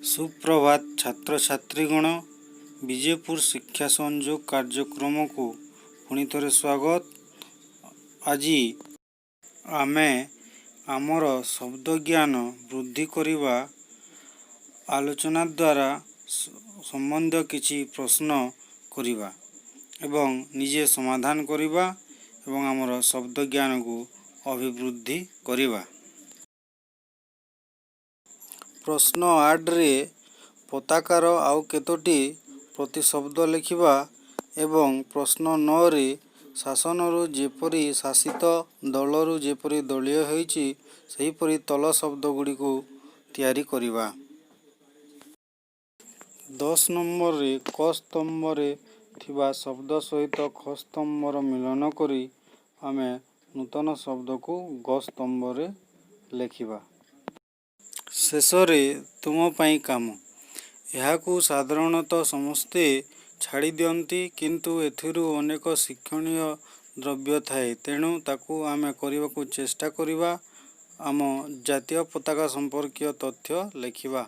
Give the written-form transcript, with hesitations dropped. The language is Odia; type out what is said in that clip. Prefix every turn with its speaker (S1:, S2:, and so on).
S1: ସୁପ୍ରଭାତ ଛାତ୍ରଛାତ୍ରୀଗଣ। ବିଜେପୁର ଶିକ୍ଷା ସଂଯୋଗ କାର୍ଯ୍ୟକ୍ରମକୁ ପୁଣି ଥରେ ସ୍ୱାଗତ। ଆଜି ଆମେ ଆମର ଶବ୍ଦ ଜ୍ଞାନ ବୃଦ୍ଧି କରିବା ଆଲୋଚନା ଦ୍ୱାରା ସମ୍ବନ୍ଧୀୟ କିଛି ପ୍ରଶ୍ନ କରିବା ଏବଂ ନିଜେ ସମାଧାନ କରିବା ଏବଂ ଆମର ଶବ୍ଦ ଜ୍ଞାନକୁ ଅଭିବୃଦ୍ଧି କରିବା। ପ୍ରଶ୍ନ 8ରେ ପତାକାର ଆଉ କେତୋଟି ପ୍ରତିଶବ୍ଦ ଲେଖିବା ଏବଂ ପ୍ରଶ୍ନ 9ରେ ଶାସନରୁ ଯେପରି ଶାସିତ, ଦଳରୁ ଯେପରି ଦଳୀୟ ହୋଇଛି, ସେହିପରି ତଳ ଶବ୍ଦଗୁଡ଼ିକୁ ତିଆରି କରିବା। 10 ନମ୍ବରରେ କ ସ୍ତମ୍ଭରେ ଥିବା ଶବ୍ଦ ସହିତ ଖ ସ୍ତମ୍ଭର ମିଳନ କରି ଆମେ ନୂତନ ଶବ୍ଦକୁ ଗ ସ୍ତମ୍ଭରେ ଲେଖିବା। ଶେଷରେ ତୁମ ପାଇଁ କାମ। ଏହାକୁ ସାଧାରଣତଃ ସମସ୍ତେ ଛାଡ଼ିଦିଅନ୍ତି, କିନ୍ତୁ ଏଥିରୁ ଅନେକ ଶିକ୍ଷଣୀୟ ଦ୍ରବ୍ୟ ଥାଏ। ତେଣୁ ତାକୁ ଆମେ କରିବାକୁ ଚେଷ୍ଟା କରିବା। ଆମ ଜାତୀୟ ପତାକା ସମ୍ପର୍କୀୟ ତଥ୍ୟ ଲେଖିବା।